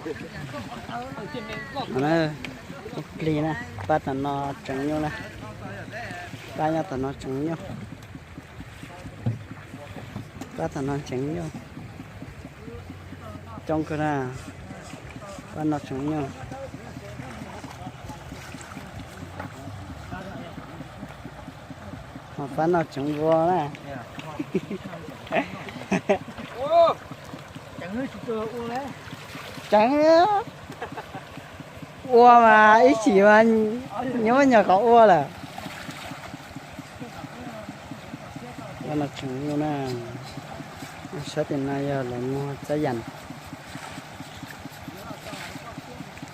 No na, ib plig na, pab tom no tseem nyuj na, pab nyob tom no tseem nyuj, pab tom no tseem nyuj, coob kawg na, pab no tseem nyuj. Ho pab no tseem npua na. Tseem ua mas ib chim mas nyob nyuag qhov ua lawm. Pab no tseem nyuj na, sab tim no yog lawv muag txab yas.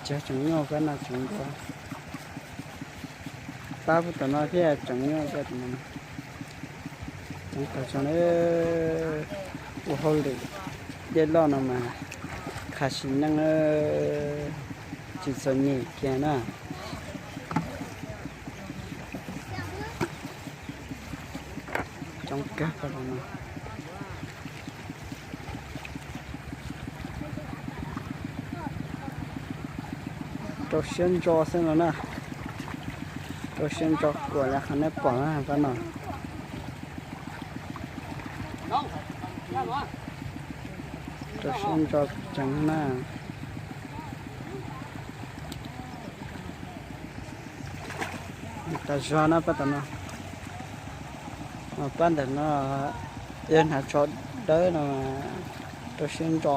Cov tseem nyuj, pab no tseem npua. Pab puag tom no thiab tseem nyuj, coob tag tso na. Ua hauj lwm dej loj no mas khav sim neej, tsis txom nyem kiag na. Coob kawg pab no. Rau siab ntso xwb no na. Rau siab ntso kuam li qhov nej pom na pab no. Rau siab ntso tseev na. Tas zog na pab tom no. Pab ntawm no yog hnav tsho dawb no, rau siab ntso.